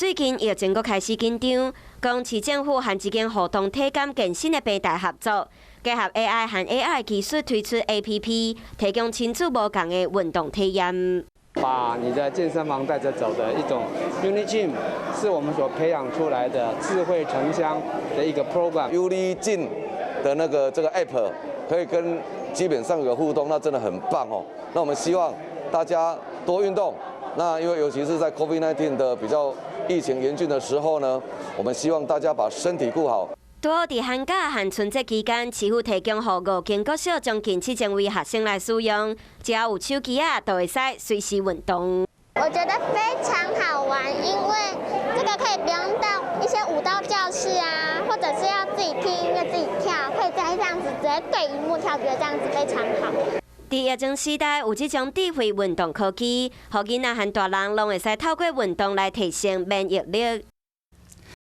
最近疫情閣開始緊張，講市政府和這間互動體感健身的平台合作，結合 AI 和 AR 技術推出 APP，提供親子無仝的運動體驗。把你的健身房帶着走的一種 Unigym，是我們所培養出來的智慧城鄉的一個 program。 Unigym 的那個這個 app 可以跟基本上有個互動，那真的很棒哦。那我們希望大家多運動，那因為尤其是在 COVID-19 的比較疫情嚴峻的時候呢，我們希望大家把身體顧好。拄好佇寒假和春節期間，市府提供予五間國小將近7000位學生來使用，只要有手機仔，就會使隨時運動。我覺得非常好玩，因為這個可以不用到一些舞蹈教室啊，或者是要自己聽音樂自己跳，可以在這樣子直接對螢幕跳，覺得這樣子非常好。佇疫情時代，有這種智慧運動科技，予囡仔和大人攏會使透過運動來提升免疫力。